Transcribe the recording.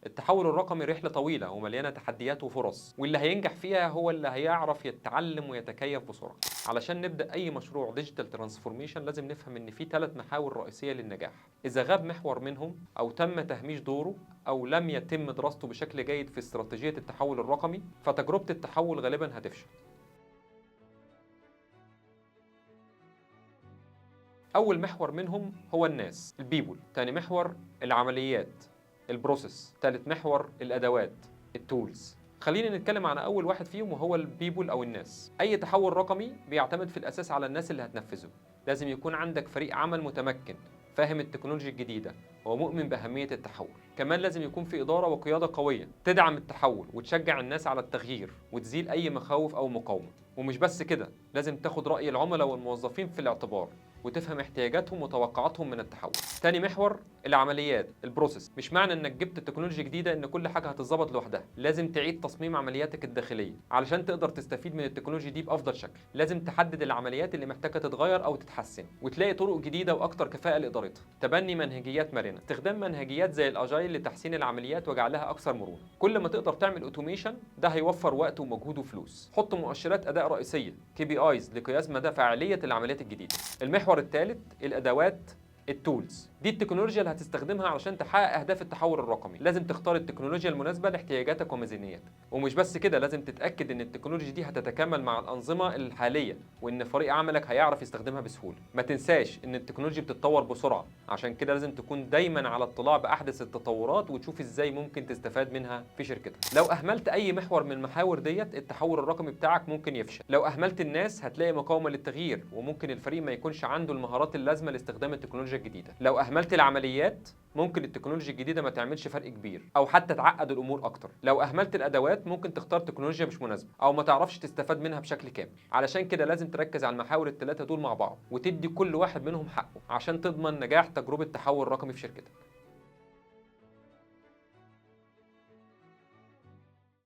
التحول الرقمي رحلة طويلة ومليانة تحديات وفرص، واللي هينجح فيها هو اللي هيعرف يتعلم ويتكيف بسرعة. علشان نبدأ أي مشروع digital transformation لازم نفهم إن في 3 محاور رئيسية للنجاح. إذا غاب محور منهم أو تم تهميش دوره أو لم يتم دراسته بشكل جيد في استراتيجية التحول الرقمي، فتجربة التحول غالبا هتفشل. أول محور منهم هو الناس، ال people. تاني محور العمليات، ال process. تالت محور الأدوات، ال tools. خلينا نتكلم عن أول واحد فيهم وهو ال people أو الناس. أي تحول رقمي بيعتمد في الأساس على الناس اللي هتنفذه. لازم يكون عندك فريق عمل متمكن فاهم التكنولوجيا الجديدة ومؤمن بأهمية التحول. كمان لازم يكون في إدارة وقيادة قوية تدعم التحول وتشجع الناس على التغيير وتزيل أي مخاوف أو مقاومة. ومش بس كده، لازم تاخد رأي العملاء والموظفين في الاعتبار وتفهم احتياجاتهم وتوقعاتهم من التحول. تاني محور العمليات، ال process. مش معنى انك جبت تكنولوجيا جديدة ان كل حاجة هتتظبط لوحدها. لازم تعيد تصميم عملياتك الداخلية علشان تقدر تستفيد من التكنولوجيا دي بافضل شكل. لازم تحدد العمليات اللي محتاجه تتغير او تتحسن وتلاقي طرق جديدة واكتر كفاءة لادارتها. تبني منهجيات مرنه، استخدام منهجيات زي ال agile لتحسين العمليات وجعلها اكثر مرونة. كل ما تقدر تعمل automation ده هيوفر وقت ومجهود وفلوس. حط مؤشرات اداء رئيسية KPIs لقياس مدى فاعلية العمليات الجديدة. المحور الثالث الادوات، ال tools. دي التكنولوجيا اللي هتستخدمها علشان تحقق اهداف التحول الرقمي. لازم تختار التكنولوجيا المناسبة لاحتياجاتك وميزانيتك. ومش بس كده، لازم تتاكد ان التكنولوجيا دي هتتكامل مع الانظمة الحالية وان فريق عملك هيعرف يستخدمها بسهولة. ما تنساش ان التكنولوجيا بتتطور بسرعة، عشان كده لازم تكون دايما على اطلاع باحدث التطورات وتشوف ازاي ممكن تستفاد منها في شركتك. لو اهملت اي محور من المحاور ديت التحول الرقمي بتاعك ممكن يفشل. لو اهملت الناس هتلاقي مقاومة للتغيير وممكن الفريق ما يكونش عنده المهارات اللازمة لاستخدام التكنولوجيا الجديدة. لو اهملت العمليات ممكن التكنولوجيا الجديدة ما تعملش فرق كبير او حتى تعقد الامور اكتر. لو اهملت الادوات ممكن تختار تكنولوجيا مش مناسبة او ما تعرفش تستفاد منها بشكل كامل. علشان كده لازم تركز على المحاور الثلاثة دول مع بعض وتدي كل واحد منهم حقه عشان تضمن نجاح تجربه تحول رقمي في شركتك.